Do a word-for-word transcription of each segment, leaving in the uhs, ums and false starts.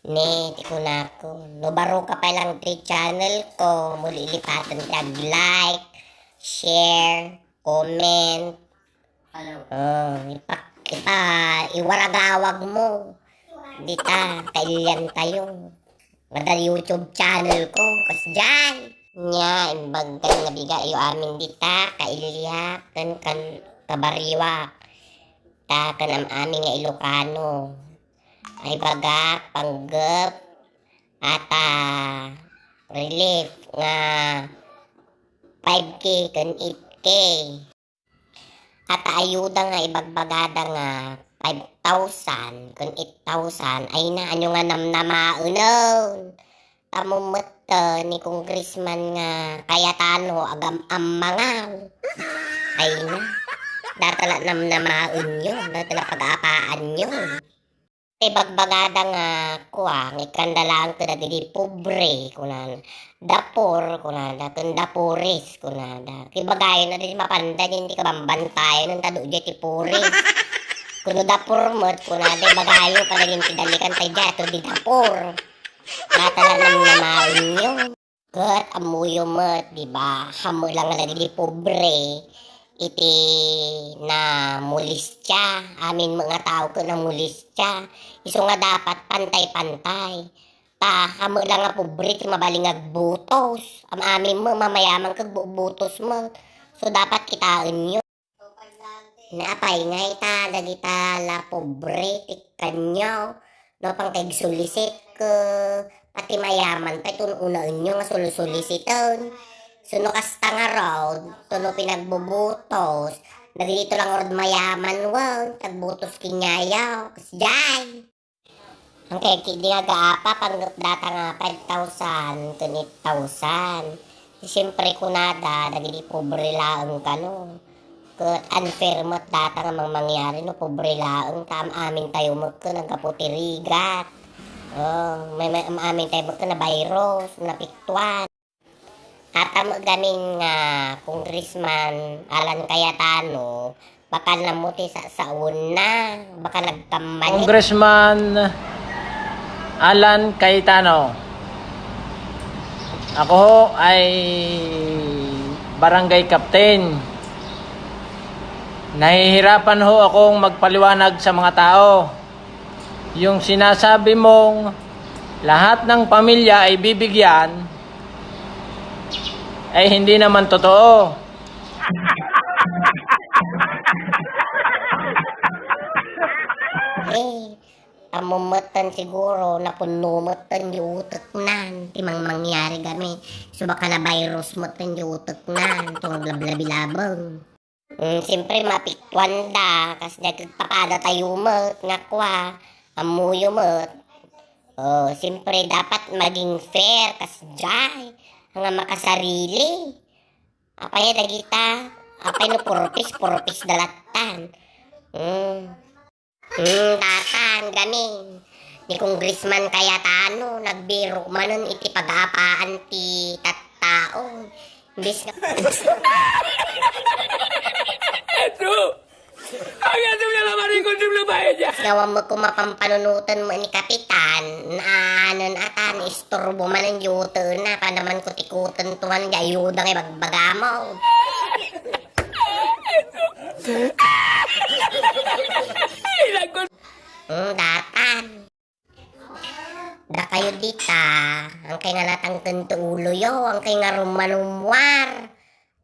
Ne, ti kunako, no baro ka pa lang ti channel ko, mo lilipatan ti ag-like, share, comment. Hello. Oh, ipa-, ipa-, iwaragawag mo. Dita, kailian tayo. Ngada YouTube channel ko, kasjay. Nia, imbag nga bigayo amin dita, kailiak, ken kan-, kabaryoak. Ta ken am-amin nga Ilocano. Ay bagak, panggep, ata relief nga five K ken eight K. Ata ayuda nga ibagbagada nga five thousand ken eight thousand, ay na, ania nga namnamaenen. Tammo metten ni Congressman nga Cayetano agam-ammangaw. Ay na, data la namnamaenyo, data la pag-aapaanyo. Ti bagbagada nga, kuan, ikkanda laeng kadagidi pobre, kunana. The poor, kunada, ken the poorest, kunada. Ti bagayo na di mapanda din ti kabambantayan, ta dudiay ti poorest. Kuno the poor met, kunada, bagayo pa din ti dalikan, ta diay ato di the poor. Data la namnamaenyo. Ket ammoyo met, di ba? Ammo lang nga dagiti pobre iti namulistia. Amin met nga tao ket namulistia. Isu nga dapat pantay-pantay. Ta ammo lang nga pobre ti mabalin nga agbutos. Am-amin met mamayaman ket bu-, butos met. So, dapat kitaenyo. Naapay ngay ta dagita la pobre ti kanyo, no, pangkaigsulisit ket pati mayaman pay ti un-unaenyo nga sulsulisiten. So, no kasta ngarud, no pinagbubutos, dagitoy la ngarud mayaman wen, ti agbutos kenkuayo, kasjay. Ang kay di nga gaapa, panggep data nga five thousand ken eight thousand. Siyempre, kunada, dagiti pobre laeng kano. Ket unfair met data nga mangmangyari no pobre laeng, ta am-amin tayo met ken naggapu ti rigat. Oh, may, may am-amin tayo met ken na-virus, napiktuan. Ata met gamin nga Congressman Alan Cayetano, baka na mo ti sasaona, baka nagkamali. Congressman Alan Cayetano, ako ho ay barangay captain. Nahihirapan ho akong magpaliwanag sa mga tao. Yung sinasabi mong lahat ng pamilya ay bibigyan, ay hindi naman totoo. Eh, ammo metten siguro, napunno metten di uteknan, ti mangmangyari gamin. So, baka na-virus metten di uteknan, itong lablabing labeng. Mm, siyempre, mapiktuan da, kasjay ket papada tayo met, nga kua, ammoyo met. Oh, siyempre, dapat maging fair, kasjay, nga makasarili. Apay dagita, apay no purpose, purpose da lattan. Mm. Hmm, datan, gamin. Ni Congressman Cayetano, nagbiro manen iti pag-aapaan ti tattao. Imbes nga Ato! Ang ato nga lamarikon ti labay niya! Nga wan mo kumapampanunutan mo ni Kapitan, naanan atan, isturbo manen yutena, panaman kutikuten tuan, di ayuda nga ibagbaga mo. Ay, nagkul- Hmm, datan. Dakayo dita, angkay nga natangken ti uloyo, angkay nga rumanumwar.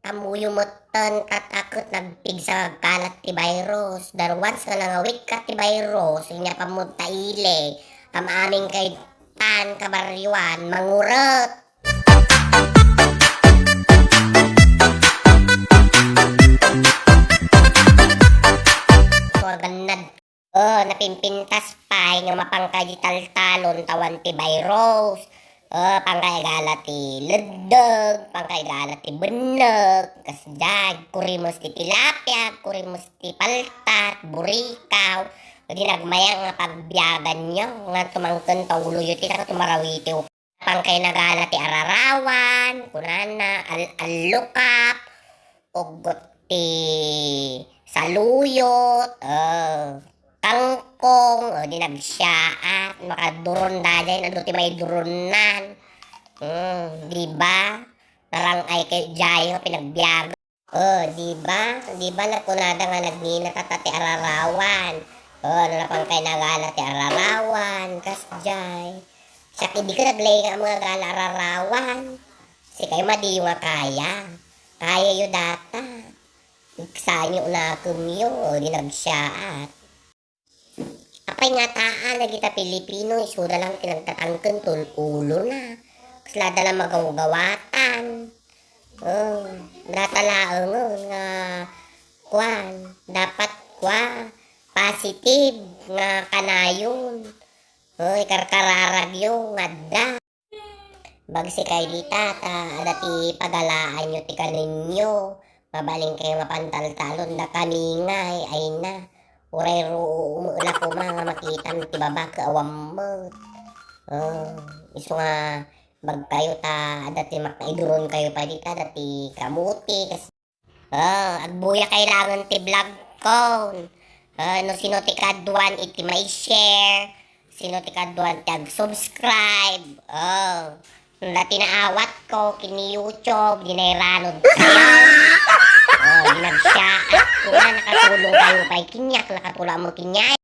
Ammoyo metten, ket a ket nagpigsa nga agkalat ti virus. Darwas nga nangawit ka ti virus, inya pammod ta ili, am-amin kay tan kabaryoan, manguret. Tuargan na. Oh, napimpintas pay nga mapangkay di taltalon ta wan ti virus. Oh, pangkay gala ti leddeg, pangkay gala ti bennek, kasjay, kurimus ti tilapia, kurimus ti paltat, burikaw. Di nagmayat nga pagbiaganyo, nga tumangken ta uloyo ti, ta tumarawitiw. Pangkay nagala ti ararawan, kunana, al-, allukap, uggot ti saluyot, oh. kangkong, o, di nagsyaat, makaduron daydiay, adu ti maiduronnan. Hmm, di ba? Narang-ay kayo daydiay nga pinagbiag. O, di ba? Di ba nakunada nga nagnginatata ti ararawan? O, ano na pang kay nagala ti ararawan? Kasdiay. Siak, idi ka naglaing nga mga gala ararawan. Sikayo madiyo nga kaya. Kayayo data. Iksanyo nakemyo, o, di nagsyaat. Apay nga taan dagita Pilipino, isuda lang ti nagtatangken tul-, ulona. Kaslada lang magawgawatan. O, data laengen nga, kuan, dapat, kua, positive nga kanayon. O, ikarkararagyo nga adda. Bagsikayo dita, ta adda ti pagalaanyo ti kanenyo. Mabalin kayo mapantaltalon, dakami ngay, ay na. Uray ruu la koma nga makitam ti baba, ket awan met. O, isu nga bagkayo ta adda ti makaiduron kayo pa dita, adda ti kamuti, kas-, O, agbuya kailangan ti vlog ko. O, no sino ti kaduan iti mai-share, sino ti kaduan ti ag-subscribe. O, no dati naawat ko, kini YouTube, di nairanud kayo. O, di nagsyaat ko nga, nakatulong kayo pay kaniak, nakatulong mo kaniak.